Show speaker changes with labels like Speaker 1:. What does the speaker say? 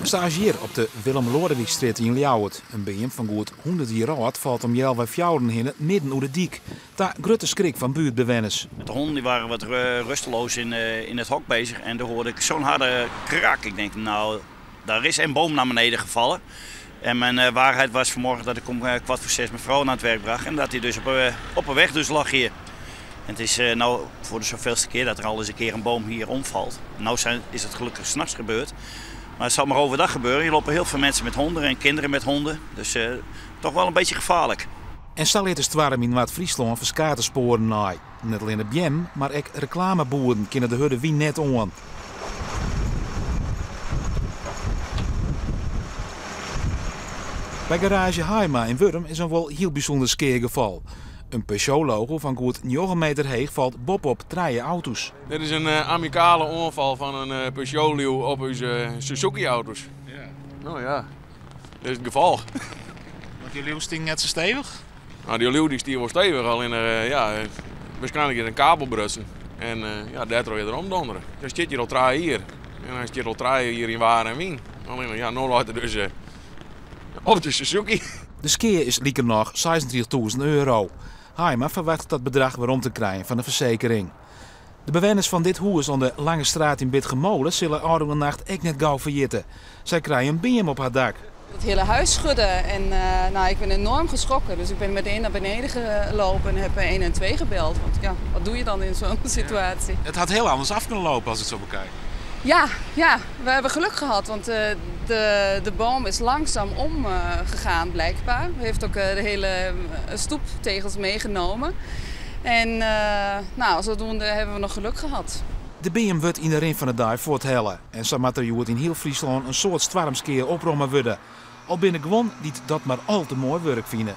Speaker 1: Sa as hjir op de Willem Loadewykstrjitte yn Ljouwert. In beam fan goed 100 jier âld falt om healwei fjouweren hinne midden oer de dyk. Ta grutte skrik fan buertbewenners.
Speaker 2: De honden die waren wat rusteloos in het hok bezig en toen hoorde ik zo'n harde krak. Ik denk, nou, daar is een boom naar beneden gevallen. En mijn waarheid was vanmorgen dat ik om 5:45 mijn vrouw naar het werk bracht en dat hij dus op de weg dus lag hier. En het is nou voor de zoveelste keer dat er al eens een keer een boom hier omvalt. Nou is het gelukkig 's nachts gebeurd. Maar het zal maar overdag gebeuren. Hier lopen heel veel mensen met honden en kinderen met honden. Dus toch wel een beetje gevaarlijk.
Speaker 1: En sa lit de stoarm yn Noard-Fryslân ferskate spoaren nei. Net allinne beammen, mar ek reklameboerden kinne de hurde wyn net oan. By garaazje Haima yn Wurdum is in wol hiel bysûnder skeagefal. In Peugeot-logo fan goed 9 meter heech falt boppe-op trije auto's.
Speaker 3: Dit is in amikale oanfal fan in Peugeot-liuw op ús Suzuki-auto's. No ja, dit is it gefolch.
Speaker 4: Want dy liuw stie net sa stevich?
Speaker 3: No, dy liuw dy stie wol stevich, allinne ja, waarskynlik is in kabel brutsen. En ja, dêrtroch is er omdondere. Hy stiet hjir al 3 jier. En hy stiet al 3 jier yn waar en wyn. Allinne, ja, no leit er dus op de Suzuki.
Speaker 1: De skea is likernôch 36.000 euro. Haima ferwachtet dat bedrach werom te krijen fan de fersekering. De bewenners fan dit hûs oan de Lange Straat yn Bitgummole sille ôfrûne nacht ek net gau ferjitte. Sy krije in beam op har dak.
Speaker 5: Het hele huis schudde en nou, ik ben enorm geschrokken. Dus ik ben meteen naar beneden gelopen en heb 112 gebeld. Want ja, wat doe je dan in zo'n situatie?
Speaker 4: Het had heel anders af kunnen lopen als ik het zo bekijk.
Speaker 5: Ja, ja, we hebben geluk gehad, want de boom is langzaam omgegaan blijkbaar. Hij heeft ook de hele stoeptegels meegenomen. En zodoende hebben we nog geluk gehad.
Speaker 1: De beam wurdt yn de rin fan de dei fuorthelle. En sa moat der hjoed yn hiel Fryslân in soad stoarmskea opromme wurde. Al binne guon dy't dat mar al te moai wurk fine.